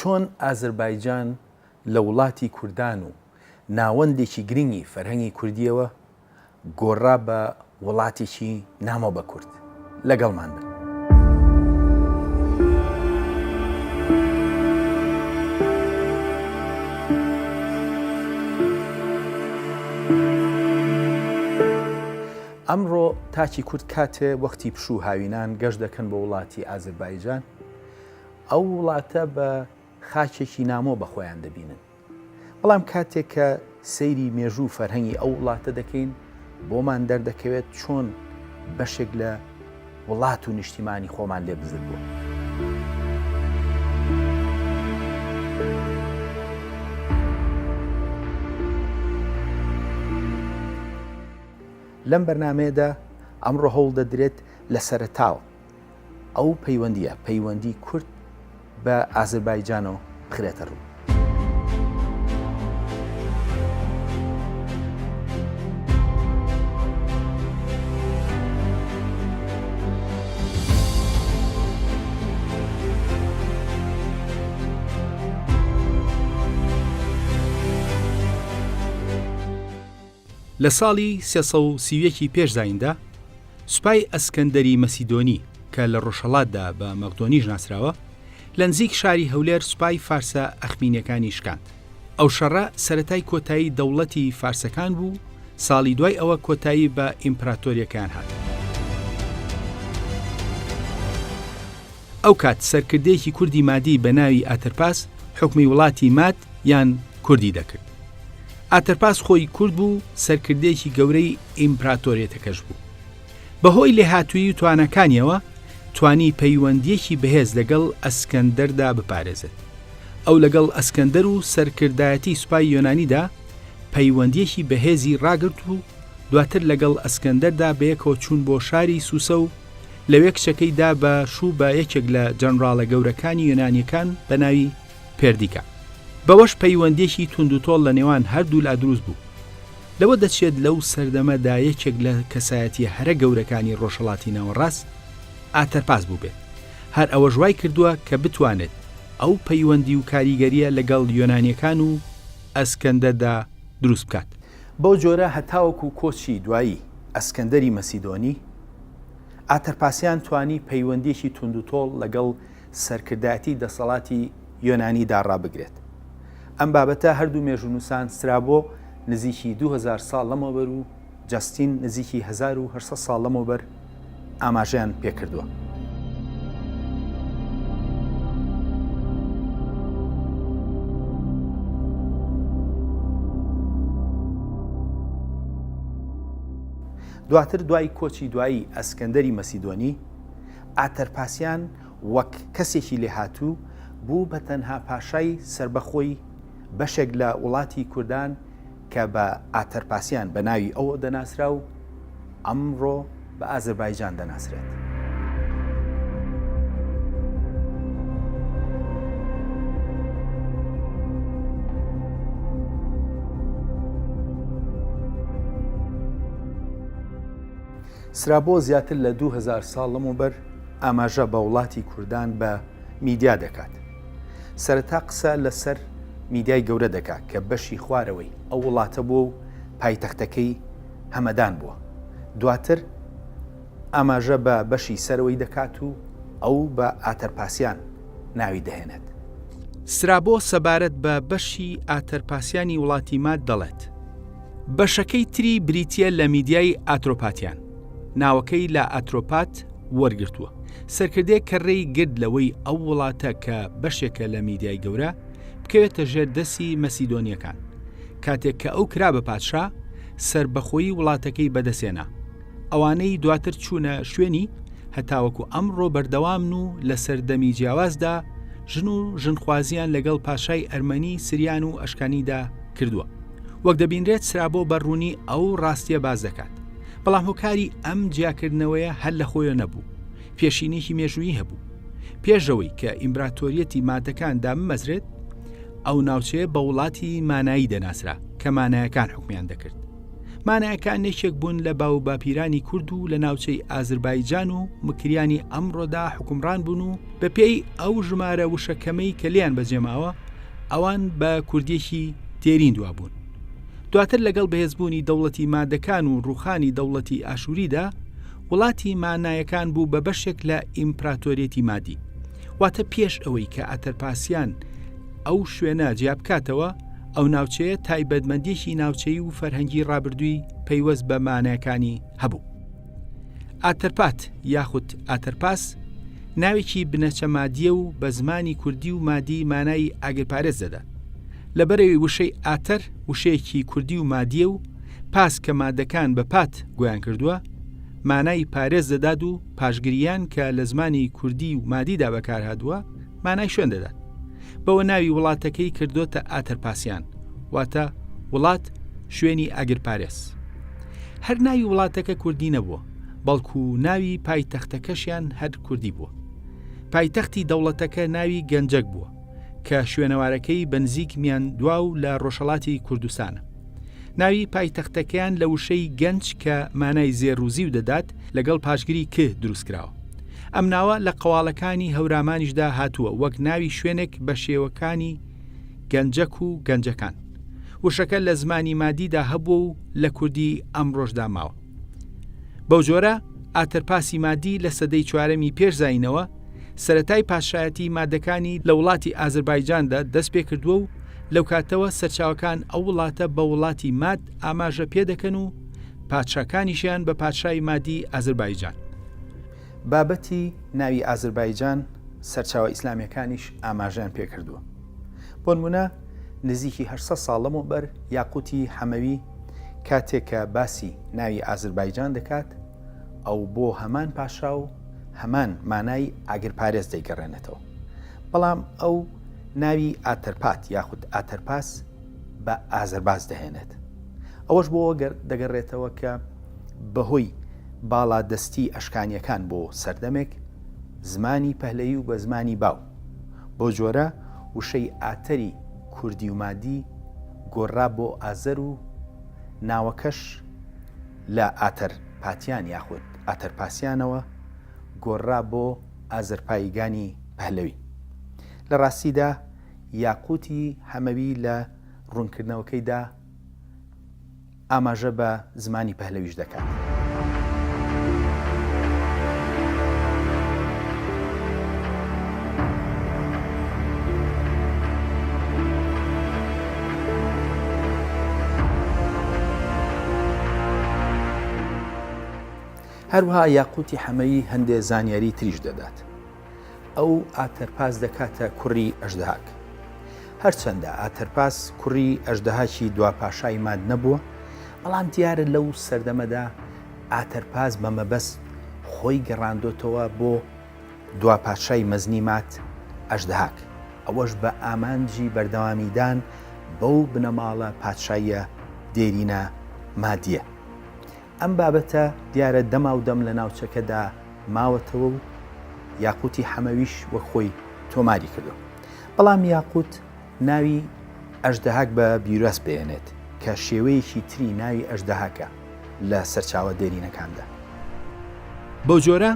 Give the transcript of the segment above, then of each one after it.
چۆن ئازربایجان لە وڵاتی کوردان و ناوەندێکی گرنگی فەرهەنگی کوردییەوە گۆڕا بە وڵاتێکی نامۆ بە کورد. لەگەڵمان بن. ئەمڕۆ تاکی کورد کاتێ وەختی پشوو هاوینان گەشت دەکەن بۆ وڵاتی ئازربایجان، ئەو وڵاتە بە خاکێکی نامۆ بە خۆیان دەبینن. بەڵام کاتێک کە سەیری مێژوو و فەرهەنگی ئەو وڵاتە دەکەین، بۆمان دەردەکەوێت چۆن بەشێک لە وڵات و نیشتیمانی خۆمان لێ بزر بووە. لەم بەرنامەیەدا ئەمڕۆ هەوڵ دەدرێت لە سەرەتاوە ئەو پەیوەندییە، پەیوەندی کورد بە ئازربایجانەوە بخرێتە ڕوو. لە ساڵی 331 ی پێش زاییندا، سوپای ئەسکەندەری مەسیدۆنی کە لە ڕۆژهەڵاتدا بە مەقدۆنیش ناسراوە، لە نزیک شاری هەولێر سوپای فارسە ئەخمینیەکانی شکاند. ئەو شەڕە سەرەتای کۆتایی دەوڵەتی فارسەکان بوو و ساڵی دوای ئەوە کۆتایی بە ئیمپراتۆریەکەیان هات. ئەو کات سەرکردەیەکی کوردی مادی بە ناوی ئاتەرپاس حوکمی وڵاتی ماد یان کوردی دەکرد. ئاتەرپاس خۆی کورد بوو و سەرکردەیەکی گەورەی ئیمپراتۆریەتەکەش بوو. بەهۆی لێهاتوویی و تواناکانیەوە توانی پەیوەندییەکی بەهێز لەگەڵ ئەسکەندەردا بپارێزێت. ئەو لەگەڵ ئەسکەندەر و سەرکردایەتی سوپای یۆنانیدا پەیوەندییەکی بەهێزی ڕاگرت و دواتر لەگەڵ ئەسکەندەردا بەیەکەوە چوون بۆ شاری سوسە و لەوێ کچەکەی دا بە شوو بە یەکێک لە جەنڕاڵە گەورەکانی یۆنانییەکان بە ناوی پێردیکا. بەوەش پەیوەندییەکی توندوتۆڵ لە نێوان هەردوولا دروست بوو. لەوە دەچێت لەو سەردەمەدا یەکێک لە کەسایەتییە هەرە گەورەکانی ڕۆژهەڵاتی ناوەڕاست ئاتەرپاس بووبێت. هەر ئەوەش وای کردووە کە بتوانێت ئەو پەیوەندی و کاریگەرییە لەگەڵ یۆنانییەکان و ئەسکەندەردا دروست بکات. بەو جۆرە هەتاوەکو کۆچی دوایی ئەسکەندەری مەسیدۆنی، ئاتەرپاسیان توانی پەیوەندییەکی توندوتۆڵ لەگەڵ سەرکردایەتی دەسەڵاتی یۆنانیدا ڕابگرێت. ئەم بابەتە هەردوو مێژوونووسان سترابۆ نزیکی 2000 ساڵ لەمەوبەر و جەستین نزیکی 1800 ساڵ لەمەوبەر ئاماژەیان پێکردووە. دواتر دوای کۆچی دوایی ئەسکەندەری مەسیدۆنی، ئاتەرپاسیان وەک کەسێکی لێهاتوو بوو بە تەنها پاشای سەربەخۆی بەشێک لە وڵاتی کوردان کە بە ئاتەرپاسیان بە ناوی ئەوە دەناسرا و ئەمڕۆ بە ئازربایجان دەناسرێت. سترابۆ زیاتر لە 2000 ساڵ لەمەوبەر ئاماژە بە وڵاتی کوردان بە میدیا دەکات. سەرەتا قسە لەسەر میدیای گەورە دەکات کە بەشی خوارەوەی ئەو وڵاتە بووە و پایتەختەکەی هەمەدان بووە. دواتر ئاماژە بە بەشی سەرەوەی دەکات و ئەو بە ئاتەرپاسیان ناوی دەهێنێت. سترابۆ سەبارەت بە بەشی ئاتەرپاسیانی وڵاتی ماد دەڵێت، بەشەکەی تری بریتییە لە میدیای ئاترۆپاتیان، ناوەکەی لە ئاترۆپات وەرگرتووە، سەرکردەیەک کە رێی گرت لەوەی ئەو وڵاتە کە بەشێکە لە میدیای گەورە، بکەوێتە ژێر دەستی مەسیدۆنییەکان. کاتێک کە ئەو کرا بە پادشا، سەربەخۆیی وڵاتەکەی بەدەستهێنا. ئەوانەی دواتر چوونە شوێنی، هەتاوەکو ئەمڕۆ بەردەوامن و لە سەردەمی جیاوازدا ژن و ژنخوازییان لەگەڵ پاشای ئەرمەنی، سریان و ئەشکانیدا کردووە. وەک دەبینرێت سرابۆ بە ڕوونی ئەو ڕاستییە باس دەکات. بەڵام هۆکاری ئەم جیاکردنەوەیە هەر لە خۆیەوە نەبوو، پێشینەیەکی مێژوویی هەبوو. پێش ئەوەی کە ئیمبراتۆریەتی مادەکان دابمەزرێت، ئەو ناوچەیە بە وڵاتی مانایی دەناسرا کە مانایەکان حوکمیان دەکرد. مانایەکان یەکێک بوون لە باووباپیرانی کورد و لە ناوچەی ئازربایجان و مکریانی ئەمڕۆدا حوکمڕان بوون و بەپێی ئەو ژمارە وشە کەمەی کە لێیان بەجێماوە ئەوان بە کوردیەکی دێرین دوابوون. دواتر لەگەڵ بەهێزبوونی دەوڵەتی مادەکان و ڕووخانی دەوڵەتی ئاشووریدا، وڵاتی مانایەکان بوو بە بەشێک لە ئیمپراتۆریەتی مادی. واتە پێش ئەوەی کە ئاتەرپاسیان ئەو شوێنە جیا بکاتەوە، ئەو ناوچەیە تایبەتمەندییەکی ناوچەیی و فەرهەنگی ڕابردووی پەیوەست بە ماناکانی هەبوو. ئاتەرپات یاخود ئاتەرپاس ناوێکی بنەچە مادییە و بە زمانی کوردی و مادی مانای ئاگرپارێز دەدات. لەبەرئەوەی وشەی ئاتەر وشەیەکی کوردی و مادییە و پاس کە مادەکان بە پات گۆیان کردووە، مانای پارێز دەدات و پاشگریان کە لە زمانی کوردی و مادیدا بەکارهاتووە مانای شوێن دەدات. بەوە ناوی وڵاتەکەی کردۆتە ئاتەرپاسیان، واتە وڵات شوێنی ئاگرپارێز. هەر ناوی وڵاتەکە کوردی نەبووە، بەڵکو ناوی پایتەختەکەشیان هەر کوردی بووە. پایتەختی دەوڵەتەکە ناوی گەنجەک بووە، کە شوێنەوارەکەی بە نزیک میاندواو لە ڕۆژهەڵاتی کوردستانە. ناوی پایتەختەکەیان لە وشەی گەنج کە مانای زێڕ و زیو دەدات لەگەڵ پاشگری ک دروست کراوە. ئەم ناوە لە قەواڵەکانی هەورامانیشدا هاتووە وەک ناوی شوێنێک بە شێوەکانی گەنجەک و گەنجەکان. وشەکە لە زمانی مادیدا هەبووە و لە کوردی ئەمڕۆشدا ماوە. بەو جۆرە ئاتەرپاسی مادی لە سەدەی چوارەمی پێش زایینەوە سەرەتای پادشایەتی مادەکانی لە وڵاتی ئازربایجاندا دەست پێ کردووە و لەو کاتەوە سەرچاوەکان ئەو وڵاتە بە وڵاتی ماد ئاماژە پێ دەکەن و پادشاکانیشیان بە پادشای مادی ئازربایجان. بابەتی ناوی ئازربایجان سەرچاوە ئیسلامیەکانیش ئاماژەیان پێ کردووە. بۆنمونە نزیکی 800 ساڵ لەمەوبەر یاقوتی حەمەوی کاتێک کە باسی ناوی ئازربایجان دەکات ئەو بۆ هەمان پاشا و هەمان مانای ئاگرپارێز دەیگەڕێنێتەوە بەڵام ئەو ناوی ئاتەرپات یاخود ئاتەرپاس بە ئازەرباز دەهێنێت ئەوەش بۆ دەگەڕێتەوە کە بەهۆی باڵادەستی ئەشکانیەکان بۆ سەردەمێک زمانی پەهلەوی و بە زمانی باو بەو جۆرە وشەی ئاتەری کوردی و مادی گۆڕرا بۆ ئازەر و ناوەکەش لە ئاتەرپاتیان یاخود ئاتەرپاسیانەوە گۆڕرا بۆ ئازەرپایگانی پەهلەوی. لە ڕاستیدا یاقوتی حەمەوی لە ڕوونکردنەوەکەیدا ئاماژە بە زمانی پەهلەویش دەکات. هەروەها یاقوتی حەمەوی هەندێ زانیاری تریش دەدات. ئەو ئاتەرپاس دەکاتە کوڕی ئەژدهاک. هەرچەندە ئاتەرپاس کوڕی ئەژدهاکی دوا پاشای ماد نەبووە، بەڵام دیارە لەو سەردەمەدا ئاتەرپاس بە مەبەست خۆی گەڕاندۆتەوە بۆ دوا پادشای مەزنی ماد ئەژدهاک، ئەوەش بە ئامانجی بەردەوامیدان بەو بنەماڵە پادشاییە دێرینە مادییە. ئەم بابەتە دیارە دەماودەم لە ناوچەکەدا ماوەتەوە و یاقوتی حەمەویش وەک خۆی تۆماری کردووە. بەڵام یاقوت ناوی ئەژدەهاک بە بیوراس بێنێت کە شێوەیەکی تری ناوی ئەژدەهاکە لە سەرچاوە دێرینەکاندا. بەو جۆرە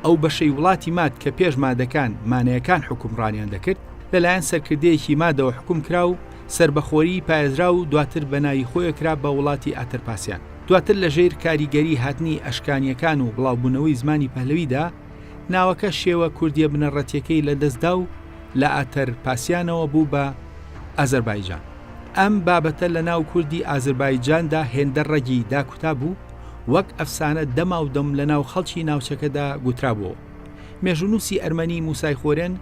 ئەو بەشەی وڵاتی ماد کە پێش مادەکان مانەیەکان حوکمڕانیان دەکرد لەلایەن سەرکردەیەکی مادەوە حوکم کرا و سەربەخۆیی پارێزرا و دواتر بە ناوی خۆیە کرا بە وڵاتی ئاتەرپاسیان. دواتر لە ژێر کاریگەری هاتنی ئەشکانییەکان و بڵاوبوونەوەی زمانی پەهلەویدا، ناوەکە شێوە کوردییە بنەڕەتییەکەی لە دەست دا و لە ئاتەرپاسیانەوە بوو بە ئازەربایجان. ئەم بابەتە لە ناو کوردی ئازربایجاندا هێندە ڕەگی داکوتابوو، وەک ئەفسانە دەماودەم لە ناو خەڵکی ناوچەکەدا گوترابووەوە. مێژوونووسی ئەرمەنی موسای خۆرێن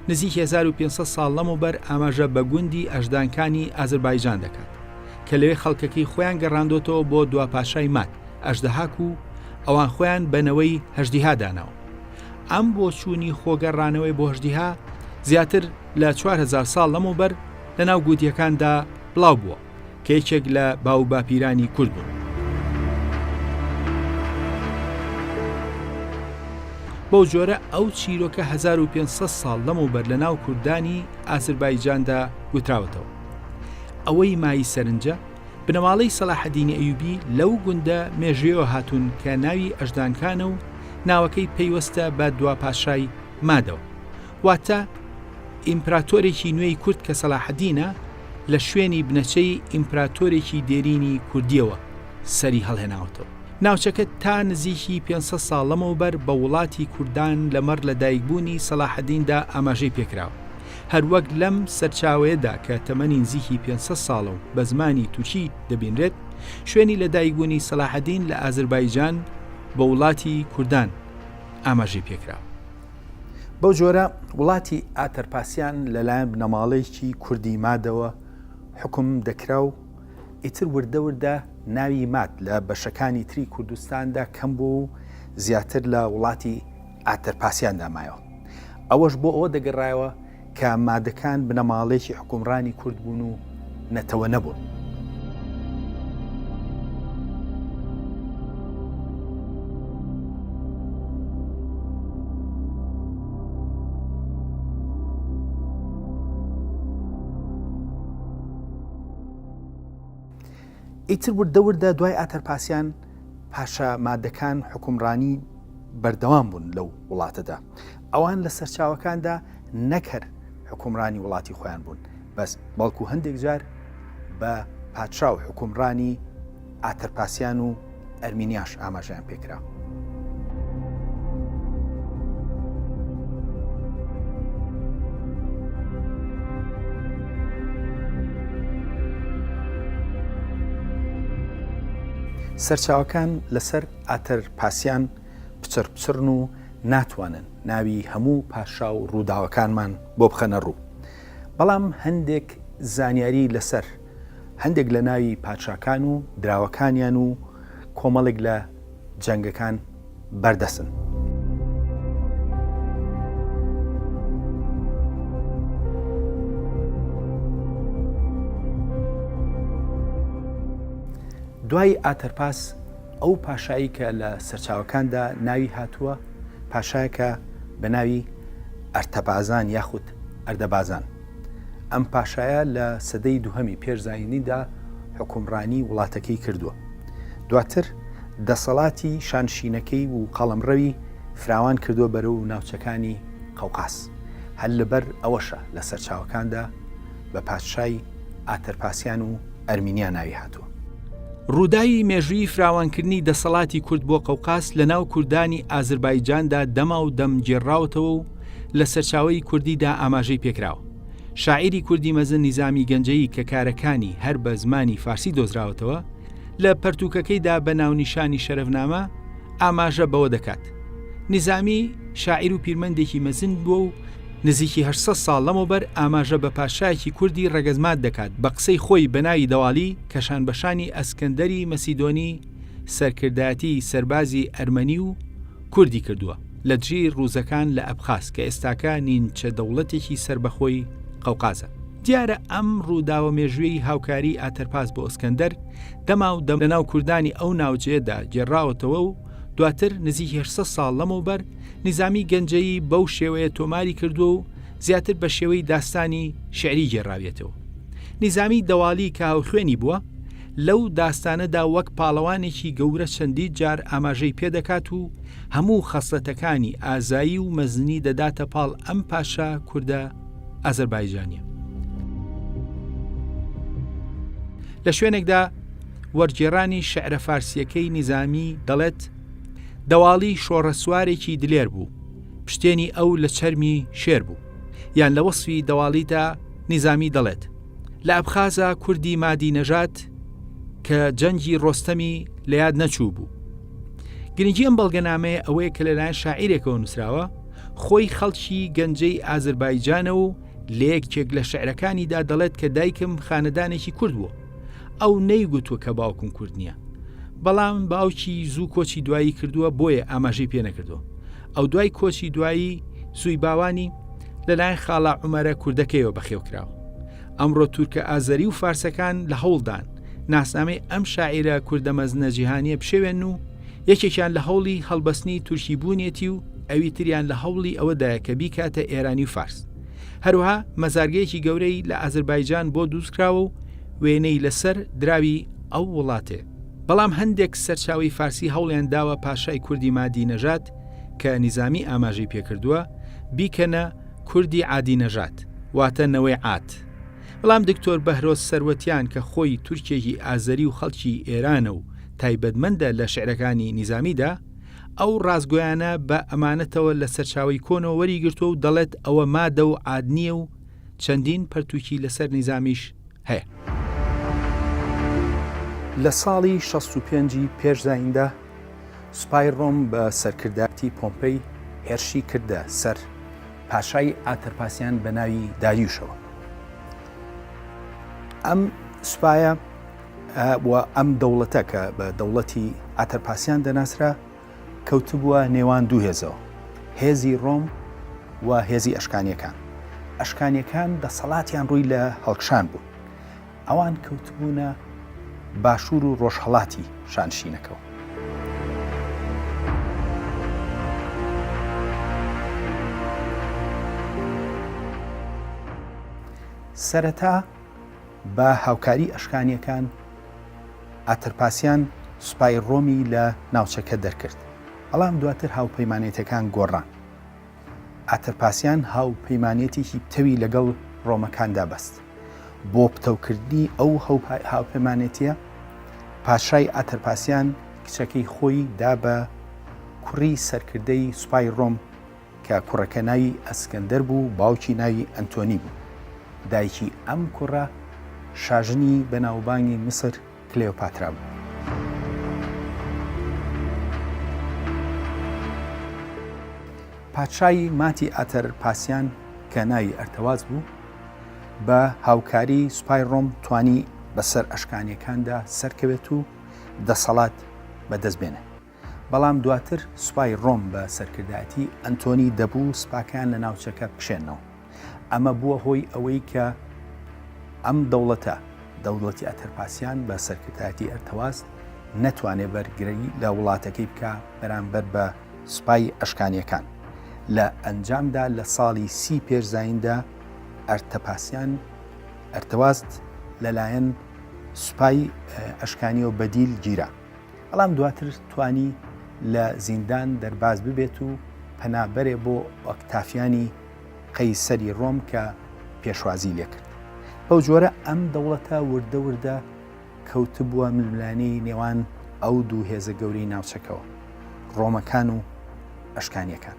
نزیکی 1500 ساڵ لەمەوبەر ئاماژە بە گوندی ئەژدانکانی ئازربایجان دەکات کە لەوێ خەڵکەکەی خۆیان گەڕاندۆتەوە بۆ دوا پاشای ماد ئەژدەهاک و ئەوان خۆیان بە نەوەی هەژدیها داناوە. ئەم بۆچوونی خۆگەڕانەوەی بۆ هەژدیها زیاتر لە 4000 ساڵ لەمەوبەر لەناو گوتیەکاندا بڵاو بووە. کە یەکێک لە باووباپیرانی کورد بوون. بەو جۆرە ئەو چیرۆکە 1500 ساڵ لەمەوبەر لە ناو کوردانی ئازربایجاندا گوتراوەتەوە. ئەوەی مایەی سەرنجە، بنەماڵەی سەلاحەدینی ئەیوبی لەو گوندە مێژوویەوە هاتوون کە ناوی ئەژدانکانە و ناوەکەی پەیوەستە بە دوا پاشای مادەوە. واتە ئیمپراتۆرێکی نوێی کورد کە سەلاحەدینە لە شوێنی بنەچەی ئیمپراتۆرێکی دێرینی کوردییەوە سەری هەڵهێناوەتەوە. ناوچەکە تا نزیکی 500 ساڵ لەمەوبەر بە وڵاتی کوردان لەمەڕ لەدایکبوونی سەلاحەدیندا ئاماژەی پێکراوە. هەروەک لەم سەرچاوەیەدا کە تەمەنی نزیکی 500 ساڵە و بە زمانی تورکی دەبینرێت، شوێنی لەدایکبوونی سەلاحەدین لە ئازربایجان بە وڵاتی کوردان ئاماژەی پێکراوە. بەو جۆرە وڵاتی ئاتەرپاسیان لەلایەن بنەماڵەیەکی کوردی مادەوە حوکم دەکرا و ئیتر وردە وردە ناوی ماد لە بەشەکانی تری کوردستاندا کەم بوو و زیاتر لە وڵاتی ئاتەرپاسیاندا مایەوە. ئەوەش بۆ ئەوە دەگەڕایەوە کە مادەکان بنەماڵەیەکی حوکمڕانی کورد بوون و نەتەوە نەبوون. ئیتر وردە وردە دوای ئاتەرپاسیان پاشا مادەکان حوکمڕانی بەردەوام بوون لەو وڵاتەدا. ئەوان لە سەرچاوەکاندا نەک هەر حوکمڕانی وڵاتی خۆیان بوون بەس بەڵکو هەندێک جار بە پادشا و حوکمڕانی ئاتەرپاسیان و ئەرمینیاش ئاماژەیان پێکرا. سەرچاوەکان لەسەر ئاتەرپاسیان پچڕ پچڕن و ناتوانن ناوی هەموو پاشا و ڕووداوەکانمان بۆ بخەنە ڕوو. بەڵام هەندێک زانیاری لەسەر هەندێک لە ناوی پادشاکان و دراوەکانیان و کۆمەڵێک لە جەنگەکان بەردەستن. دوای ئاتەرپاس ئەو پاشایی کە لە سەرچاوەکاندا ناوی هاتووە پاشایەکە بە ناوی ئەرتەبازان یاخود ئەردەبازان. ئەم پاشایە لە سەدەی دووهەمی پێش زایینیدا حوکمڕانی وڵاتەکەی کردووە. دواتر دەسەڵاتی شانشینەکەی و قەڵەمڕەوی فراوان کردووە بەرەو ناوچەکانی قەوقاز. هەر لەبەر ئەوەشە لە سەرچاوەکاندا بە پادشای ئاتەرپاسیان و ئەرمینیا ناوی هاتووە. ڕووداوی مێژوویی فراوانکردنی دەسەڵاتی کورد بۆ قەوقاس لە ناو کوردانی ئازربایجاندا دەما و دەم گێڕراوەتەوە و لە سەرچاوەی کوردیدا ئاماژەی پێکراوە. شاعیری کوردی مەزن نیزامی گەنجەیی کە کارەکانی هەر بە زمانی فارسی دۆزراوەتەوە، لە پەرتووکەکەیدا بە ناونیشانی شەرەفنامە ئاماژە بەوە دەکات. نیزامی شاعیر و پیرمەندێکی مەزن بووە و نزیکی 800 ساڵ لەمەوبەر ئاماژە بە پاشایەکی کوردی ڕەگەزماد دەکات بە قسەی خۆی بە ناوی دەوالی کە شانبەشانی ئەسکەندەری مەسیدۆنی سەرکردایەتی سەربازی ئەرمەنی و کوردی کردووە لە دژی ڕووزەکان لە ئەبخاز کە ئێستاکە نیمچە دەوڵەتێکی سەربەخۆی قەوقازە. دیارە ئەم ڕووداوە مێژوویەی هاوکاریی ئاتەرپاس بۆ ئەسکەندەر دەما و دەم لەناو کوردانی ئەو ناوچەیەدا گێڕراوەتەوە و دواتر نزیکی 800 ساڵ لەمەوبەر نیزامی گەنجەیی بەو شێوەیە تۆماری کردووە و زیاتر بە شێوەی داستانی شیعری گێڕاویەتەوە. نیزامی دەوالی کە هاوخوێنی بووە، لەو داستانەدا وەک پاڵەوانێکی گەورە چەندین جار ئاماژەی پێدەکات و هەموو خەسڵەتەکانی ئازایی و مەزنی دەداتە پاڵ ئەم پاشا کوردە ئازەربایجانیە. لە شوێنێکدا وەرگێڕانی شعرە فارسیەکەی نیزامی دەڵێت، دەواڵی شۆڕەسوارێکی دلێر بوو، پشتێنی ئەو لە چەرمی شێر بوو. یان لە وەسفی دەواڵیدا نیزامی دەڵێت، لە ئەبخازا کوردی مادی نەژاد کە جەنگی ڕۆستەمی لە یاد نەچوو بوو. گرنگی ئەم بەڵگەنامەیە ئەوەیە کە لەلایەن شاعیرێکەوە نووسراوە، خۆی خەڵکی گەنجەی ئازربایجانە و لە یەکێک لە شعرەکانیدا دەڵێت کە دایکم خانەدانێکی کورد بووە. ئەو نەیگوتووە کە باوکم کورد نییە. بەڵام باوکی زوو کۆچی دوایی کردووە بۆیە ئاماژەی پێ نەکردووە. ئەو دوای کۆچی دوایی زووی باوانی لەلایەن خاڵە عومەرە کوردەکەیەوە بەخێوکراوە. ئەمڕۆ تورکە ئازەری و فارسەکان لە هەوڵدان ناسنامەی ئەم شاعیرە کوردە مەزنە جیهانیە بشێوێنن و یەکێکیان لە هەوڵی هەڵبەستنی تورکی بوونیەتی و ئەوی تریان لە هەوڵی ئەوەدایە کە بیکاتە ئێرانی و فارس. هەروەها مەزارگەیەکی گەورەی لە ئازربایجان بۆ دروستکراوە و وێنەی لەسەر دراوی. ئەو وڵاتێ. بەڵام هەندێک سەرچاوەی فارسی هەوڵیان داوە پاشای کوردی مادی نەژاد کە نیزامی ئاماژەی پێکردووە بیکەنە کوردی عادی نەژاد واتە نەوەی عاد. بەڵام دکتۆر بەهرۆز سەروەتیان کە خۆی تورکێکی ئازەری و خەڵکی ئێرانە و تایبەتمەندە لە شعرەکانی نیزامیدا، ئەو ڕاستگۆیانە بە ئەمانەتەوە لە سەرچاوەی کۆنەوە وەریگرتووە و دەڵێت ئەوە مادە و عاد نییە و چەندین پەرتووکی لەسەر نیزامیش هەیە. لە ساڵی 65 ی پێش زاییندا سوپای ڕۆم بە سەرکردایەتی پۆمپەی هێرشی کردە سەر پاشای ئاتەرپاسیان بە ناوی داریوشەوە. ئەم سوپایە و ئەم دەوڵەتە کە بە دەوڵەتی ئاتەرپاسیان دەناسرا کەوتبووە نێوان دوو هێزەوە، هێزی ڕۆم و هێزی ئەشکانیەکان. ئەشکانیەکان دەسەڵاتیان ڕووی لە هەڵکشان بوو. ئەوان کەوتبوونە باشوور و ڕۆژهەڵاتی شانشینەکەوە. سەرەتا بە هاوکاری ئەشکانیەکان ئاتەرپاسیان سوپای ڕۆمی لە ناوچەکە دەرکرد، بەڵام دواتر هاوپەیمانێتەکان گۆڕان. ئاتەرپاسیان هاوپەیمانێتێکی پتەوی لەگەڵ ڕۆمەکاندا بەست. بۆ پتەوکردنی ئەو هاوپەیمانێتییە، پاشای ئاتەرپاسیان کچەکەی خۆی دا بە کوڕی سەرکردەی سوپای ڕۆم کە کوڕەکە ناوی ئەسکەندەر بوو، باوکی ناوی ئەنتۆنی بوو. دایکی ئەم کوڕە شاژنی بەناوبانگی میسر کلێۆپاترا بوو. پادشای ماتی ئاتەرپاسیان کە ناوی ئەرتەواز بوو، بە هاوکاری سوپای ڕۆم توانی بەسەر ئەشکانیەکاندا سەرکەوێت و دەسەڵات بەدەست بێنێ. بەڵام دواتر سوپای ڕۆم بە سەرکردایەتی ئەنتۆنی دەبوو سوپاکەیان لە ناوچەکە بکشێننەوە. ئەمە بووە هۆی ئەوەی کە ئەم دەوڵەتە، دەوڵەتی ئەتەرپاسیان بە سەرکردایەتی ئەرتەواز نەتوانێ بەرگری لە وڵاتەکەی بکا بەرامبەر بە سوپای ئەشکانیەکان. لە ئەنجامدا لە ساڵی سی پێش زاییندا ئەرتەپاسیان، ئەرتەوازد لەلایەن سوپای ئەشکانیەوە بەدیل گیرا. بەڵام دواتر توانی لە زیندان دەرباز ببێت و پەنا بەرێ بۆ ئۆکتافیانی قەیسەری ڕۆم کە پێشوازی لێکرد. بەو جۆرە ئەم دەوڵەتە وردە وردە کەوتبووە ململانێی نێوان ئەو دوو هێزە گەورەی ناوچەکەوە، ڕۆمەکان و ئەشکانییەکان.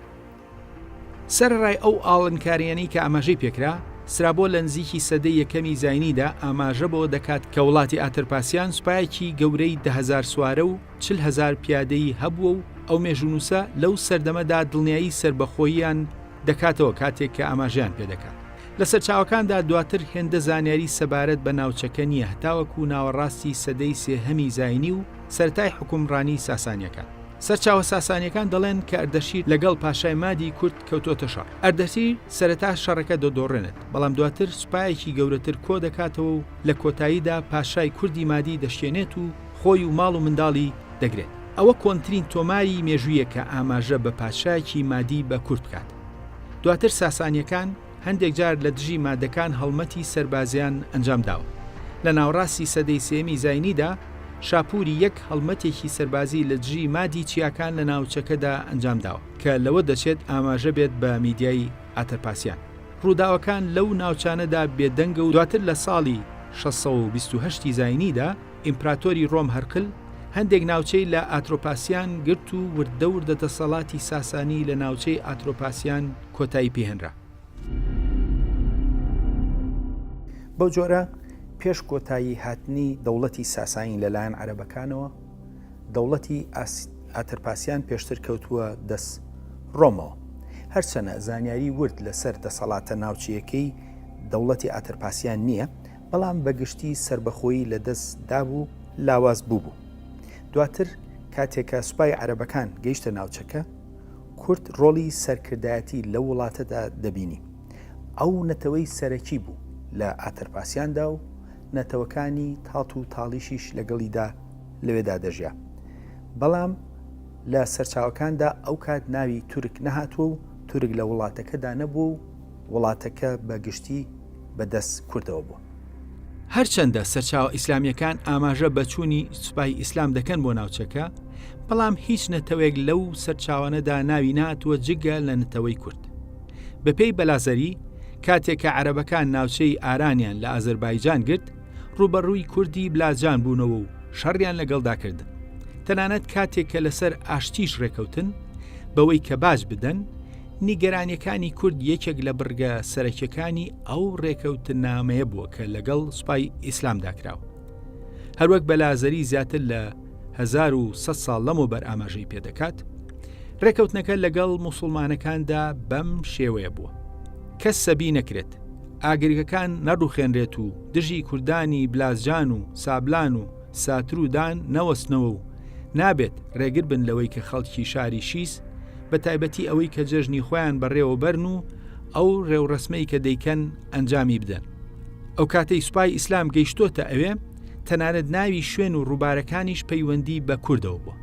سەرەڕای ئەو ئاڵنکارییانەی کە ئاماژەی پێکرا، سترابۆ لە نزیکی سەدەی یەکەمی زاینیدا ئاماژە بەوە دەکات کە وڵاتی ئاترپاسیان سوپایەکی گەورەی 10,000 سوارە و 40,000 پیادەی هەبووە و ئەو مێژوونووسە لەو سەردەمەدا دڵنیایی سەربەخۆییان دەکاتەوە کاتێک کە ئاماژەیان پێدەکات لە سەرچاوەکاندا دواتر هێندە زانیاری سەبارەت بە ناوچەکە نییە هەتاوەکو ناوەڕاستی سەدەی سێهەمی زاینی و سەرەتای حوکمڕانی ساسانیەکان. سەرچاوە ساسانیەکان دەڵێن کە ئەردەشیر لەگەڵ پاشای مادی کورد کەوتۆتە شەڕ. ئەردەشیر سەرەتا شەڕەکە دەدۆڕێنێت، بەڵام دواتر سوپایەکی گەورەتر کۆدەکاتەوە و لە کۆتاییدا پاشای کوردی مادی دەشکێنێت و خۆی و ماڵ و منداڵی دەگرێت. ئەوە کۆنترین تۆماری مێژوویە کە ئاماژە بە پادشایەکی مادی بە کورد بکات. دواتر ساسانیەکان هەندێک جار لە دژی مادەکان هەڵمەتی سەربازیان ئەنجام داوە. لە ناوەڕاستی سەدەی سێیەمی زاینیدا شاپوری یەک هەڵمەتێکی سەربازی لە دژی مادی چیاکان لە ناوچەکەدا ئەنجام داوە کە لەوە دەچێت ئاماژە بێت بە میدیای ئاتەرپاسیان. ڕووداوەکان لەو ناوچانەدا بێدەنگە و دواتر لە ساڵی 628 ی زاینیدا ئیمپراتۆری ڕۆم هەرقل هەندێک ناوچەی لە ئاترۆپاسیان گرت و وردە وردە دەسەڵاتی ساسانی لە ناوچەی ئاترۆپاسیان کۆتایی پێهێنرا. بەو جۆرە پێش کۆتایی هاتنی دەوڵەتی ساسانی لەلایەن عەرەبەکانەوە، دەوڵەتی ئاترپاسیان پێشتر کەوتووە دەست ڕۆمەوە. هەرچەنە زانیاری ورد لەسەر دەسەڵاتە ناوچەیەکەی دەوڵەتی ئاترپاسیان نییە، بەڵام بە گشتی سەربەخۆیی لە دەست دابوو لاواز بووبوو. دواتر کاتێک کە سوپای عەرەبەکان گەیشتە ناوچەکە، کورد ڕۆڵی سەرکردایەتی لەو وڵاتەدا دەبینی. ئەو نەتەوەی سەرەکی بوو لە ئاتەرپاسیاندا و نەتەوەکانی تاڵت و تاڵیشیش لەگەڵیدا لەوێدا دەژیا. بەڵام لە سەرچاوەکاندا ئەو کات ناوی تورک نەهاتووە و تورک لە وڵاتەکەدا نەبووە و وڵاتەکە بە گشتی بە دەست کوردەوە بووە. هەرچەندە سەرچاوە ئیسلامییەکان ئاماژە بە چوونی سوپای ئیسلام دەکەن بۆ ناوچەکە، بەڵام هیچ نەتەوەیەک لەو سەرچاوانەدا ناوی نەهاتووە جگە لە نەتەوەی کورد. بەپێی بەلازەری، کاتێک کە عەرەبەکان ناوچەی ئارانیان لە ئازەربایجان گرت، ڕووبەڕووی کوردی بلاجان بوونەوە و شەڕیان لەگەڵدا کردن. تەنانەت کاتێک کە لەسەر ئاشتیش ڕێکەوتن، بەوەی کە باج بدەن، نیگەرانیەکانی کورد یەکێک لە بڕگە سەرەکیەکانی ئەو ڕێکەوتنامەیە بووە کە لەگەڵ سوپای ئیسلامدا کراوە. هەروەک بەلازەری زیاتر لە 1100 ساڵ لەمەوبەر ئاماژەی پێدەکات، ڕێکەوتنەکە لەگەڵ موسڵمانەکاندا بەم شێوەیە بووە. کەس سەبی نەکرێت، ئاگرگەکان نەڕوخێنرێت و دژی کوردانی بلازجان و سابلان و ساتر و دان نەوەستنەوە و نابێت ڕێگر بن لەوەی کە خەڵکی شاری شیس بە تایبەتی ئەوەی کە جەژنی خۆیان بەڕێوە بەرن و ئەو ڕێوڕەسمەی کە دەیکەن ئەنجامی بدەن. ئەو کاتەی سوپای ئیسلام گەیشتۆتە ئەوێ تەنانەت ناوی شوێن و ڕووبارەکانیش پەیوەندی بە کوردەوە بووە.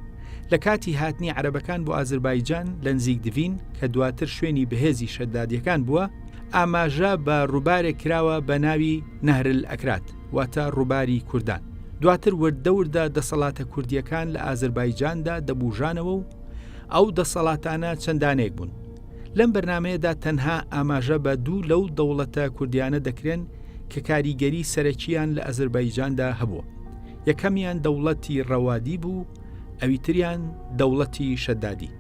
لە کاتی هاتنی عەرەبەکان بۆ ئازربایجان لە نزیک دڤین کە دواتر شوێنی بەهێزی شەدادیەکان بووە، ئاماژە بە ڕووبارێک کراوە بە ناوی نهر الاکراد واتە ڕووباری کوردان. دواتر وردە وردە دەسەڵاتە کوردییەکان لە ئازربایجاندا دەبوژانەوە و ئەو دەسەڵاتانە چەندانێک بوون. لەم بەرنامەیەدا تەنها ئاماژە بە دوو لەو دەوڵەتە کوردیانە دەکرێن کە کاریگەری سەرەکییان لە ئازربایجاندا هەبووە. یەکەمیان دەوڵەتی ڕەوادی بوو، ئەویتریان دەوڵەتی شەدادی.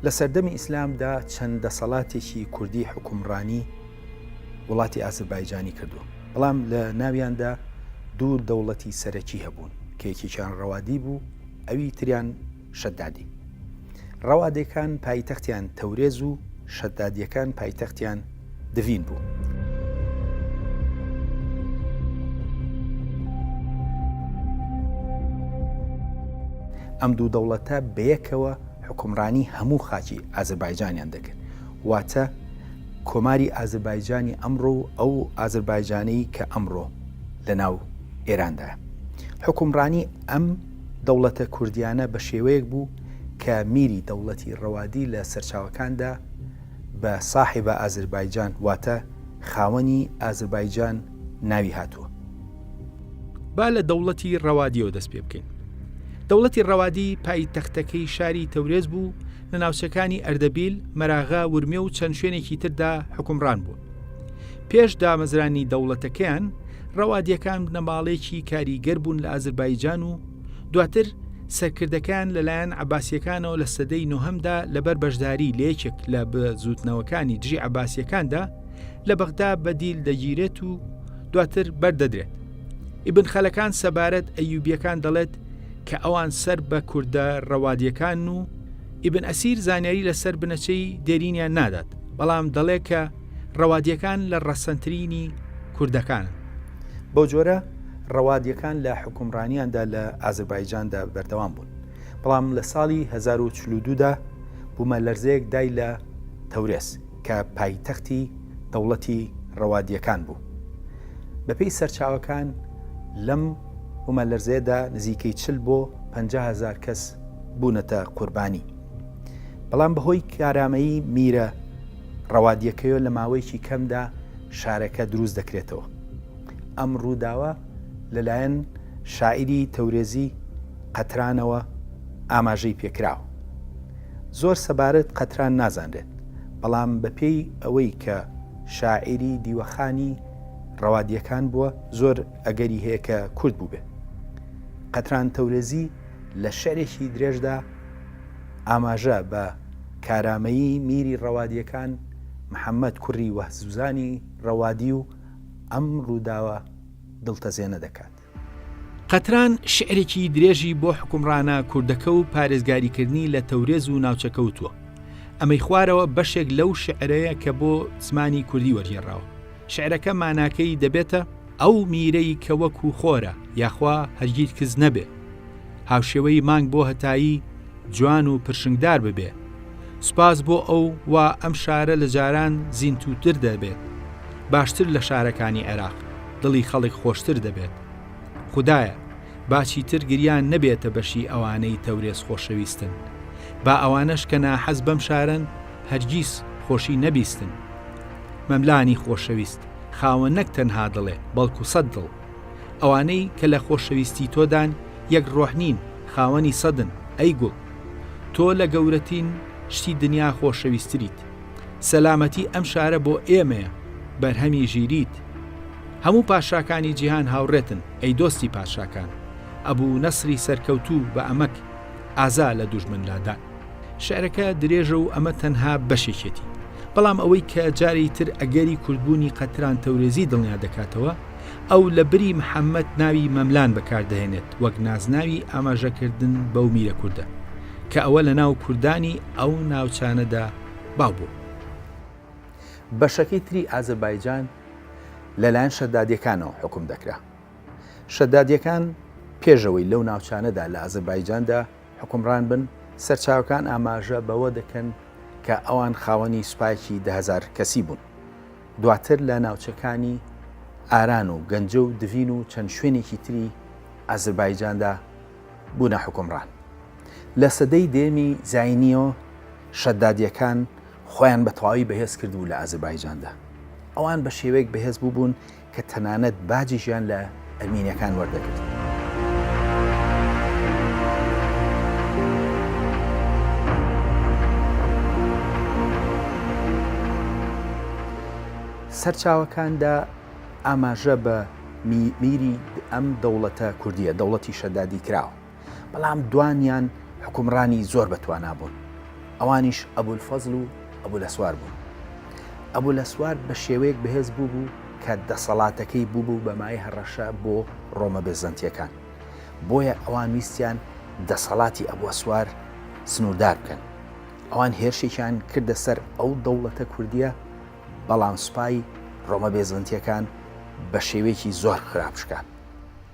لە سەردەمی ئیسلامدا چەند دەسەڵاتێکی کوردی حوکمڕانی وڵاتی ئازربایجانی کردووە، بەڵام لە ناویاندا دوو دەوڵەتی سەرەکی هەبوون کە یەکێکیان ڕەوادی بوو ئەوی تریان شەدادی. ڕەوادێکان پایتەختیان تەورێز و شەدادیەکان پایتەختیان دڤین بوو. ئەم دوو دەوڵەتە بەیەکەوە حوکمڕانی هەموو خاکی ئازربایجانیان دەکرد، واتە کۆماری ئازربایجانی ئەمڕۆ و ئەو ئازربایجانەی کە ئەمڕۆ لەناو ئێراندایە. حوکمڕانی ئەم دەوڵەتە کوردیانە بە شێوەیەک بوو کە میری دەوڵەتی ڕەوادی لە سەرچاوەکاندا بە ساحیبە ئازربایجان واتە خاوەنی ئازربایجان ناوی هاتووە. با لە دەوڵەتی ڕەوادیەوە دەست پێ بکەین. دەوڵەتی ڕەوادی پایتەختەکەی شاری تەورێز بوو لە ناوچەکانی ئەردەبیل، مەراغە، ورمێ و چەند شوێنێکی تردا حوکمڕان بووە. پێش دامەزرانی دەوڵەتەکەیان، ڕەوادیەکان بنەماڵەیەکی کاریگەر بوون لە ئازربایجان و دواتر سەرکردەکەیان لەلایەن عەباسیەکانەوە لە سەدەی نۆهەمدا لەبەر بەشداری لە یەکێک لە بزووتنەوەکانی دژی عەباسیەکاندا لە بەغدا بە دیل دەگیرێت و دواتر بەردەدرێت. ئیبن خەلەکان سەبارەت ئەیوبیەکان دەڵێت کە ئەوان سەر بە کوردە ڕەوادیەکانن و ئیبن ئەسیر زانیاری لەسەر بنەچەی دێرینیان نادات، بەڵام دەڵێ کە ڕەوادیەکان لە ڕەسەنترینی کوردەکانن. بەو جۆرە ڕەوادیەکان لە حوکمڕانیاندا لە ئازربایجاندا بەردەوام بوون، بەڵام لە ساڵی 1042 دا بوومەلەرزەیەک دای لە تەورێز کە پایتەختی دەوڵەتی ڕەوادیەکان بوو. بەپێی سەرچاوەکان لەم بوومەلەرزەیەدا نزیکەی 40 بۆ 50 هەزار کەس بوونەتە قوربانی. بەڵام بەهۆی کارامەیی میرە ڕەوادیەکەیەوە لە ماوەیەکی کەمدا شارەکە دروست دەکرێتەوە. ئەم ڕووداوە لەلایەن شاعیری تەورێزی قەترانەوە ئاماژەی پێکراوە. زۆر سەبارەت قەتران نازانرێت، بەڵام بەپێی ئەوەی کە شاعیری دیوەخانی ڕەوادییەکان بووە، زۆر ئەگەری هەیە کە کورد بووبێت. قەتران تەورێزی لە شیعرێکی درێژدا ئاماژە بە کارامەیی میری ڕەوادییەکان محەممەد کوڕی وەهزوزانی ڕەوادی و ئەم ڕووداوە دڵتەزێنە دەکات. قەتران شیعرێکی درێژی بۆ حوکمڕانە کوردەکە و پارێزگاریکردنی لە تەورێز و ناوچەکە وتووە. ئەمەی خوارەوە بەشێک لەو شیعرەیە کە بۆ زمانی کوردی وەرگێڕراوە. شیعرەکە ماناکەی دەبێتە، ئەو میرەی کە وەکوو خۆرە، یاخوا هەرگیز کز نەبێ. هاوشێوەی مانگ بۆ هەتایی جوان و پرشنگدار ببێ. سوپاس بۆ ئەو وا ئەم شارە لە جاران زیندووتر دەبێت. باشتر لە شارەکانی عێراق، دڵی خەڵک خۆشتر دەبێت. خودایە، با چیتر گریان نەبێتە بەشی ئەوانەی تەورێز خۆشەویستن. با ئەوانەش کە ناحەز بەم شارەن، هەرگیز خۆشی نەبیستن. مەملانی خۆشەویست، خاوەن نەک تەنها دڵێ، بەڵکو سەت دڵ. ئەوانەی کە لە خۆشەویستی تۆدان یەک ڕۆح نین، خاوەنی سەدن، ئەی گوڵ! تۆ لە گەورەترین شتی دنیا خۆشەویستتریت. سەلامەتی ئەم شارە بۆ ئێمەیە، بەرهەمی ژیریت. هەموو پادشاکانی جیهان هاوڕێتن، ئەی دۆستی پادشاکان. ئەبوو نەسری سەرکەوتوو بە ئەمەک، ئازا لە دوژمن لادان. شعرەکە درێژە و ئەمە تەنها بەشێکێتی. بەڵام ئەوەی کە جارێی تر ئەگەری کوردبوونی قەتران تەورێزی دڵنیا دەکاتەوە، ئەو لە بری محەممەد ناوی مەملان بەکار دەهێنێت وەک نازناوی ئاماژەکردن بەو میرە کوردە، کە ئەوە لە ناو کوردانی ئەو ناوچانەدا باو بووە. بەشەکەی تری ئازەربایجان لەلایەن شەدادیەکانەوە حوکم دەکرا. شەدادیەکان پێش ئەوەی لەو ناوچانەدا لە ئازەربایجاندا حوکمڕان بن، سەرچاوەکان ئاماژە بەوە دەکەن کە ئەوان خاوەنی سوپایەکی 10,000 کەسی بوون. دواتر لە ناوچەکانی ئاران و گەنجە و دڤین و چەند شوێنێکی تری ئازربایجاندا بوونە حوکمڕان. لە سەدەی دەیەمی زاینییەوە شەدادییەکان خۆیان بە تەواوی بەهێز کردبوو لە ئازربایجاندا. ئەوان بە شێوەیەک بەهێز بووبوون کە تەنانەت باجیشیان لە ئەرمینیەکان وەردەگرت. سەرچاوەکاندا ئاماژە بە میری ئەم دەوڵەتە کوردیە، دەوڵەتی شەدادی کراوە، بەڵام دوانیان حوکمڕانی زۆر بەتوانا بوون، ئەوانیش ئەبولفەزڵ و ئەبولەسوار بوون. ئەبولەسوار بە شێوەیەک بەهێز بووبوو کە دەسەڵاتەکەی بووبوو بە مایەی هەڕەشە بۆ ڕۆمە بێزەنتییەکان، بۆیە ئەوان ویستیان دەسەڵاتی ئەبوەسوار سنووردار بکەن. ئەوان هێرشێکیان کردە سەر ئەو دەوڵەتە کوردییە، بەڵام سوپای ڕۆمە بێزەنتییەکان بە شێوەیەکی زۆر خراپ شکا.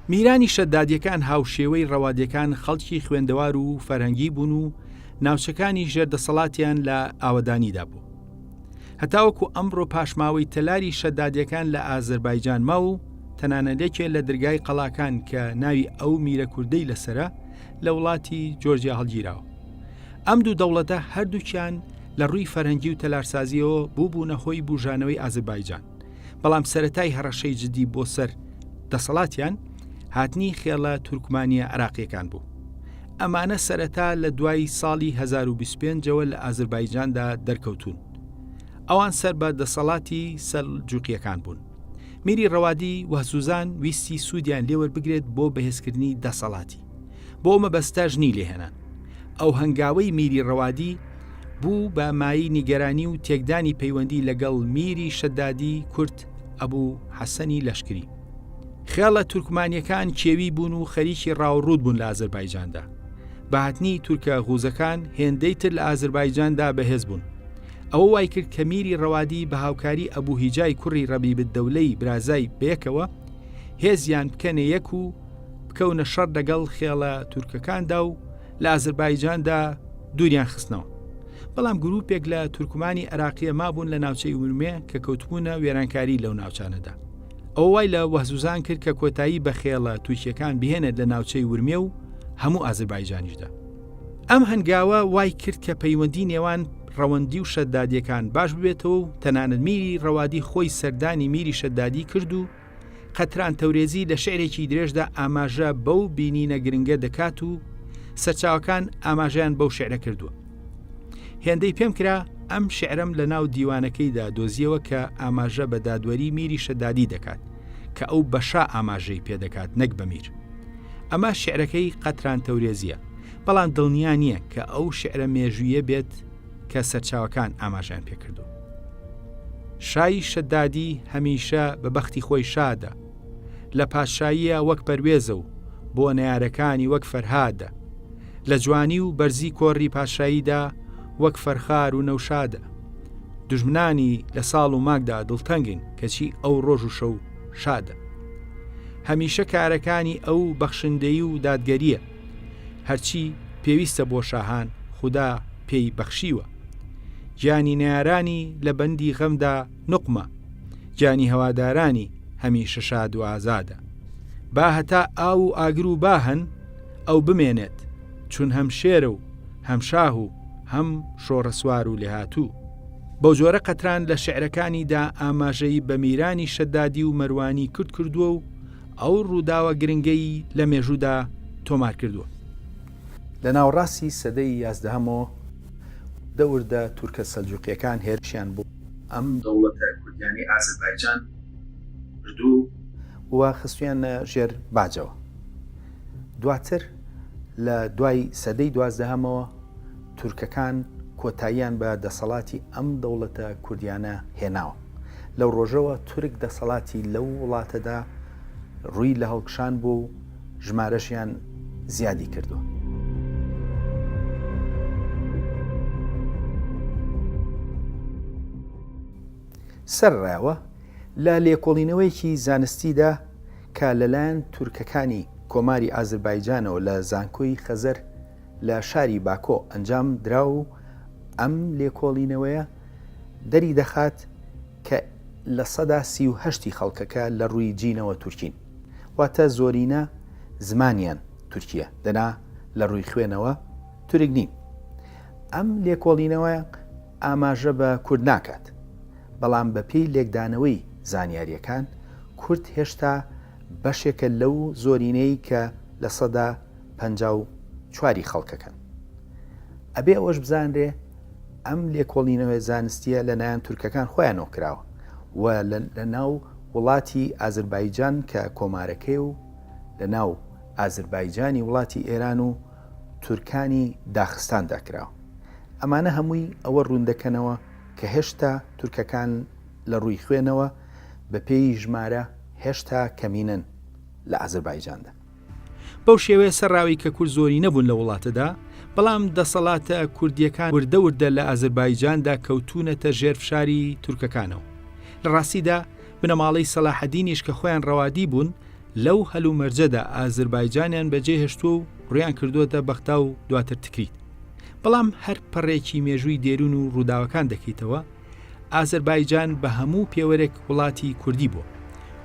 میرانی شەدادیەکان هاوشێوەی ڕەوادیەکان خەڵکی خوێندەوار و فەرهەنگی بوون و ناوچەکانی ژێر دەسەڵاتیان لە ئاوەدانیدا بوو. هەتاوەکو ئەمڕۆ پاشماوەی تەلاری شەدادیەکان لە ئازەربایجان ماوە و تەنانەت یەکێ لە درگای قەڵاکان کە ناوی ئەو میرە کوردەی لەسەرە لە وڵاتی جۆرجیا هەڵگیراوە. ئەم دوو دەوڵەتە هەردووکیان لە ڕووی فەرهەنگی و تەلارسازیەوە بووبوونە هۆی بوژانەوەی ئازربایجان. بەڵام سەرەتای هەڕەشەی جدی بۆ سەر دەسەڵاتیان هاتنی خێڵە تورکمانیە عراقیەکان بوو. ئەمانە سەرەتا لە دوای ساڵی 1025ەوە لە ئازربایجاندا دەرکەوتوون. ئەوان سەر بە دەسەڵاتی سەلجوقیەکان بوون. میری ڕەوادی وەهزوزان ویستی سوودیان لێوەربگرێت بۆ بەهێزکردنی دەسەڵاتی. بۆ مەبەستە ژنی لێهێنان. ئەو هەنگاوەی میری ڕەوادی بوو بە مایەی نیگەرانی و تێکدانی پەیوەندی لەگەڵ میری شەدادی کورد ئەبوو حەسەنی لەشکری. خێڵە تورکمانیەکان کێوی بوون و خەریکی ڕاوڕووت بوون لە ئازەربایجاندا. بە هاتنی تورکە غوزەکان هێندەی تر لە ئازەربایجاندا بەهێز بوون. ئەوە وای کرد کە میری ڕەوادی بە هاوکاری ئەبوو هیجای کوڕی ڕەبیبدەولەی برازای بەیەکەوە هێزیان بکەنە یەک و بکەونە شەڕ لەگەڵ خێڵە تورکەکاندا و لە ئازربایجاندا دووریان خستنەوە. بەڵام گروپێک لە تورکمانی عێراقیە مابوون لە ناوچەی ورمێ کە کەوتبوونە وێرانکاری لەو ناوچانەدا. ئەوە وای لە وەهزوزان کرد کە کۆتایی بە خێڵە تورکیەکان بهێنێت لە ناوچەی ورمێ و هەموو ئازربایجانیشدا. ئەم هەنگاوە وای کرد کە پەیوەندی نێوان ڕەوەندی و شەدادیەکان باش ببێتەوە و تەنانەت میری ڕەوادی خۆی سەردانی میری شەدادی کرد و قەتران تەورێزی لە شعرێکی درێژدا ئاماژە بەو بینینە گرنگە دەکات و سەرچاوەکان ئاماژەیان بەو شعرە کردووە. هێندەی پێم کرا ئەم شعرەم لە ناو دیوانەکەیدا دۆزیەوە کە ئاماژە بە دادوەری میری شەدادی دەکات کە ئەو بە شا ئاماژەی پێدەکات نەک بە میر. ئەمە شعرەکەی قەتران تەورێزیە، بەڵام دڵنیا نییە کە ئەو شعرە مێژوویە بێت کە سەرچاوەکان ئاماژەیان پێکردووە. شای شەدادی هەمیشە بە بەختی خۆی شادە، لە پادشاییە وەک پەروێزە و بۆ نەیارەکانی وەک فەرهادە. لە جوانی و بەرزی کۆڕی پادشاییدا وەک فەرخار و نەوشادە. دوژمنانی لە ساڵ و ماگدا دڵتەنگن کەچی ئەو ڕۆژ و شەو شادە. هەمیشە کارەکانی ئەو بەخشندەیی و دادگەرییە. هەرچی پێویستە بۆ شاهان خودا پێی بەخشیوە. گیانی نەیارانی لە بەندی غەمدا نوقمە، گیانی هەوادارانی هەمیشە شاد و ئازادە. با هەتا ئاو و ئاگر و با هەن، ئەو بمێنێت، چون هەم شێرە و هەم شاه و هەم شۆڕەسوار و لێهاتوو. بەوجۆرە قەتران لە شیعرەکانیدا ئاماژەی بە میرانی شەدادی و مەروانی کورد کردووە و. ئەو ڕووداوە گرنگەی لە مێژوودا تۆمار کردووە. لە ناوەڕاستی سەدەی یازدەهەمەوە وردە وردە تورکە سەلجوقییەکان هێرشیان بۆ ئەم دەوڵەتە کوردیانەی ئازەربایجان بردوو و خستویاننە ژێر باجەوە. دواتر لە دوای سەدەی دوازدەهەمەوە تورکەکان کۆتاییان بە دەسەڵاتی ئەم دەوڵەتە کوردیانە هێناوە. لەو ڕۆژەوە تورک دەسەڵاتی لەو وڵاتەدا ڕووی لە هەڵکشان بووە و ژمارەشیان زیادی کردووە. سەرەڕایەوە لە لێکۆڵینەوەیەکی زانستیدا کە لەلایەن تورکەکانی کۆماری ئازربایجانەوە لە زانکۆی خەزەر لە شاری باکۆ ئەنجام درا و ئەم لێکۆڵینەوەیە دەری دەخات کە 38% ی خەڵکەکە لە ڕووی جینەوە تورکین واتە زۆرینە زمانیان تورکیە دەنا لە ڕووی خوێنەوە تورک نین. ئەم لێکۆڵینەوە ئاماژە بە کورد ناکات، بەڵام بەپێی لێکدانەوەی زانیارییەکان کورد هێشتا بەشێکە لەو زۆرینەی کە 54% ی خەڵکەکەن. ئەبێ ئەوەش بزانرێ ئەم لێکۆڵینەوە زانستییە لەلایەن تورکەکان خۆیانەوە کراوە و لە ناو وڵاتی ئازربایجان کە کۆمارەکەی و لە ناو ئازربایجانی وڵاتی ئێران و تورکانی داخستاندا کراوە. ئەمانە هەمووی ئەوە ڕووندەکەنەوە کە هێشتا تورکەکان لە ڕووی خوێنەوە بە پێی ژمارە هێشتا کەمینەن لە ئازربایجاندا. بەو شێوەیە سەرڕاوی کە کورد زۆرینە بوون لە وڵاتەدا، بەڵام دەسەڵاتە کوردییەکان وردە وردە لە ئازربایجاندا کەوتوونەتە ژێر فشاری تورکەکانەوە. لە ڕاستیدا بنەماڵەی سەلاحەدینیش کە خۆیان ڕەوادی بوون، لەو هەلومەرجەدا ئازربایجانیان بەجێهێشتووە و ڕوویان کردووەتە بەغدا و دواتر تکریت. بەڵام هەر پەڕێکی مێژووی دێرون و ڕووداوەکان دەکەیتەوە، ئازەربایجان بە هەموو پێوەرێک وڵاتی کوردی بووە.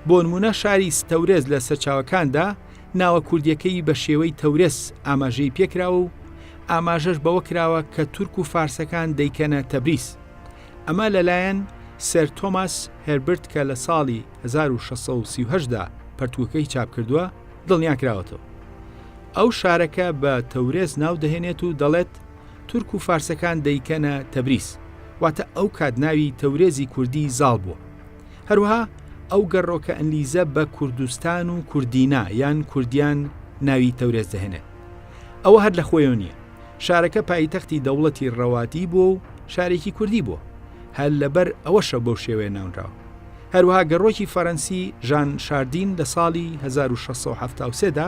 بۆ نموونە شاری ستەورێز لە سەرچاوەکاندا ناوە کوردییەکەی بە شێوەی تەورێز ئاماژەی پێکراوە و ئاماژەش بەوە کراوە کە تورک و فارسەکان دەیکەنە تەبریز. ئەمە لەلایەن سێر تۆماس هێربرت کە لە ساڵی 1638 دا پەرتووکەکەی چاپ کردووە، دڵنیا کراوەتەوە. ئەو شارەکە بە تەورێز ناو دەهێنێت و دەڵێت تورک و فارسەکان دەیکەنە تەبریز، واتە ئەو کات ناوی تەورێزی کوردی زاڵ بووە. هەروەها ئەو گەڕۆکە ئەنلیزە بە کوردستان و کوردینا یان کوردیان ناوی تەورێز دەهێنێت. ئەوە هەر لە خۆیەوە نییە. شارەکە پایتەختی دەوڵەتی ڕەوادی بووە و شارێکی کوردی بووە. هەر لەبەر ئەوەشە بەو شێوەیە ناونراوە. هەروەها گەڕۆکی فەرەنسی ژان شاردین لە ساڵی 1673 دا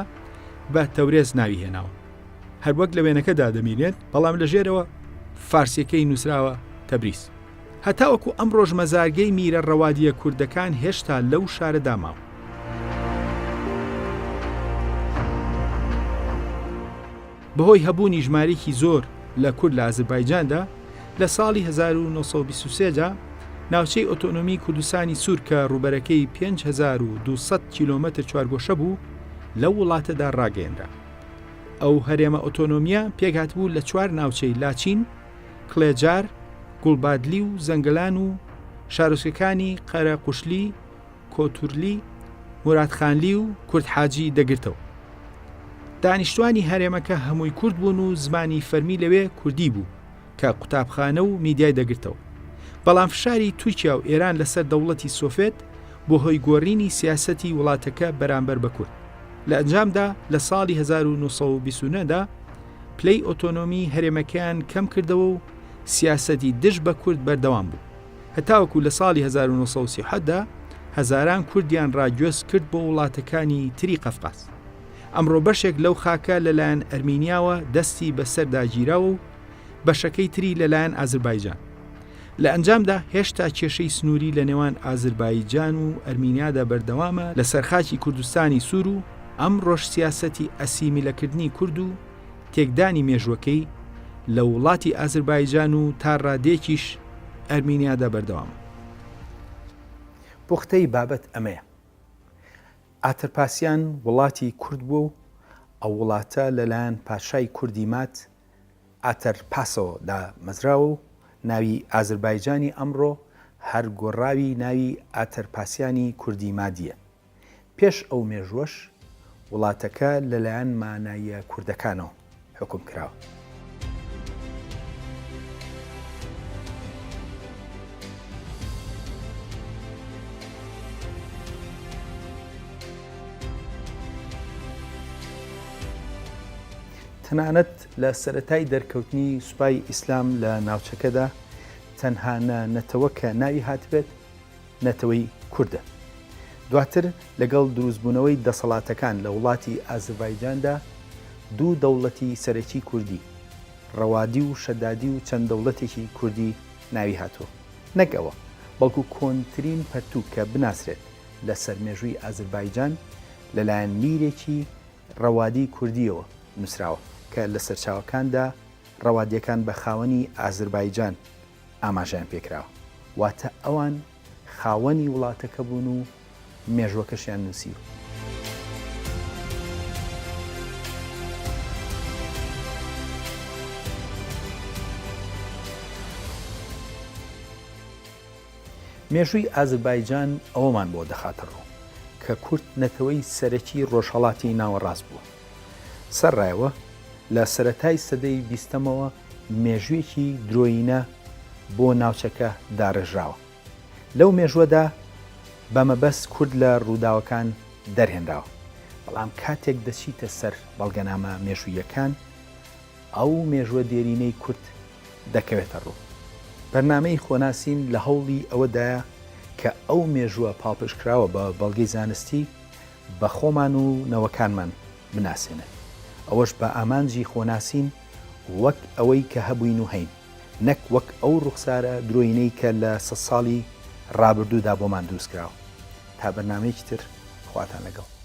بە تەورێز ناوی هێناوە. هەروەک لە وێنەکەدا دەبینێت، بەڵام لە ژێرەوە فارسیەکەی نووسراوە تەبریز. هەتاوەکو ئەمڕۆش مەزارگەی میرە ڕەوادییە کوردەکان هێشتا لەو شارەدا ماوە. بەهۆی هەبوونی ژمارەیەکی زۆر لە کورد لە ئازربایجاندا، لە ساڵی 1923 دا ناوچەی ئۆتۆنۆمی کوردستانی سوور کە ڕووبەرەکەی 5200 کیلۆمەتر چوارگۆشە بوو، لەو وڵاتەدا ڕاگەیەنرا. ئەو هەرێمە ئۆتۆنۆمییە پێکهاتبوو لە چوار ناوچەی لاچین، کڵێجار، گوڵبادلی و زەنگەلان و شارۆچکەکانی قەرەقوشلی، کۆتورلی، مورادخانلی و کوردحاجی دەگرتەوە. دانیشتوانی هەرێمەکە هەمووی کورد بوون و زمانی فەرمی لەوێ کوردی بوو کە قوتابخانە و میدیای دەگرتەوە. بەڵام فشاری تورکیا و ئێران لەسەر دەوڵەتی سۆفێت بۆ هۆی گۆرینی سیاسەتی وڵاتەکە بەرامبەر بە کورد. لە ئەنجامدا لە ساڵی 1929 دا پلەی ئۆتۆنۆمی هەرێمەکەیان کەم کردەوە و سیاسەتی دژ بە کورد بەردەوام بوو. هەتاوەکو لە ساڵی 1937 دا هەزاران کوردیان ڕاگوێز کرد بۆ وڵاتەکانی تری قەفقاز. ئەمڕۆ بەشێک لەو خاکە لەلایەن ئەرمینیاوە دەستی بەسەردا گیراوە و بەشەکەی تری لەلایەن ئازربایجان. لە ئەنجامدا هێشتا کێشەی سنووری لە نێوان ئازربایجان و ئەرمینیادا بەردەوامە لەسەر خاکی کوردستانی سوور و ئەمڕۆش سیاسەتی ئەسیمیلەکردنی کورد و تێکدانی مێژووەکەی لە وڵاتی ئازربایجان و تا ڕادەیەکیش ئەرمینیادا بەردەوامە. پوختەی بابەت ئەمەیە. ئاترپاسیان وڵاتی کورد بووە و ئەو وڵاتە لەلایەن پادشای کوردی ماد ئاتەرپاسەوە دامەزراوە و ناوی ئازربایجانی ئەمڕۆ هەر گۆڕاوی ناوی ئاتەرپاسیانی کوردی مادییە. پێش ئەو مێژووەش وڵاتەکە لەلایەن ماناییە کوردەکانەوە حوکم کراوە. تەنانەت لە سەرەتای دەرکەوتنی سوپای ئیسلام لە ناوچەکەدا تەنها نە نەتەوە کە ناوی هاتبێت نەتەوەی کوردە. دواتر لەگەڵ دروستبوونەوەی دەسەڵاتەکان لە وڵاتی ئازربایجاندا دوو دەوڵەتی سەرەکی کوردی، ڕەوادی و شەدادی و چەند دەوڵەتێکی کوردی ناوی هاتووە. نەک ئەوە، بەڵکو کۆنترین پەرتووک کە بناسرێت لە سەر مێژووی ئازربایجان لەلایەن میرێکی ڕەوادی کوردییەوە نووسراوە کە لە سەرچاوەکاندا ڕەوادییەکان بە خاوەنی ئازربایجان ئاماژەیان پێکراوە، واتە ئەوان خاوەنی وڵاتەکە بوون و مێژووەکەشیان نووسیوە. مێژووی ئازربایجان ئەوەمان بۆ دەخاتە ڕوو کە کورد نەتەوەی سەرەکی ڕۆژهەڵاتی ناوەڕاست بووە. سەرڕایەوە لە سەرەتای سەدەی بیستەمەوە مێژوویەکی درۆیینە بۆ ناوچەکە داڕێژراوە. لەو مێژووەدا بە مەبەست کورد لە ڕووداوەکان دەرهێنراوە. بەڵام کاتێک دەچیتە سەر بەڵگەنامە مێژووییەکان، ئەو مێژووە دێرینەی کورد دەکەوێتە ڕوو. بەرنامەی خۆناسین لە هەوڵی ئەوەدایە کە ئەو مێژووە پاڵپشتکراوە بە بەڵگەی زانستی بە خۆمان و نەوەکانمان بناسێنێت، ئەوەش بە ئامانجی خۆناسین وەک ئەوەی کە هەبووین و هەین، نەک وەک ئەو ڕوخسارە درۆینەی کە لە سەدساڵی ڕابردوودا بۆمان دروستکراوە. تا بەرنامەیەکی تر خواتان لەگەڵ.